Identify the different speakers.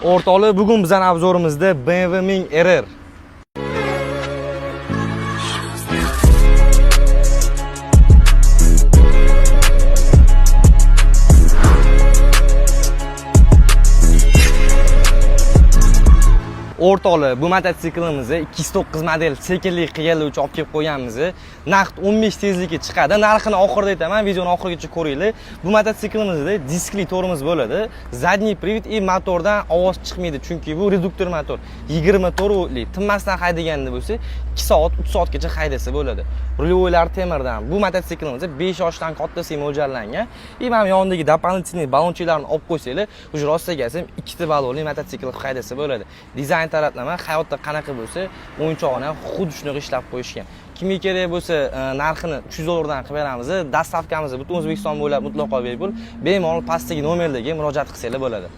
Speaker 1: O'rtoqlar, bugun bizning обзор imizda BMW 1000 RR. O'rtoqlar, bu mototsiklimizni 209 model sekinlik qilganlar uchun olib kelib qo'yganmiz. Naqd 15 tezlikka chiqadi. Narxini oxirida aytaman, videoni oxirigacha ko'ringlar. Bu mototsiklimizda diskli tormoz bo'ladi. Задний привод и motordan ovoz chiqmaydi, chunki bu reduktor motor. 24 voltli. Tinmasdan haydaganda bo'lsa, 2 soat, 3 soatgacha haydasa bo'ladi. Рулевой lar temirdan. Bu mototsiklimiz 5 yoshdan kattasiga mo'ljallangan. И mana yonidagi дополнительный баллончик larni olib qo'ysanglar, уже rostagasi ikkita balonli mototsikl haydasa bo'ladi. Dizayn taraflama hayotda qanaqa bo'lsa, o'yinchog'ini ham xuddi shunaqa ishlab qo'yishgan. Kimga kerak bo'lsa, narxini 300 dollardan qilib beramiz. Доставка miz butun O'zbekiston bo'ylab mutlaqo bepul. Bemalol pastdagi nomerlarga murojaat qilsanglar bo'ladi.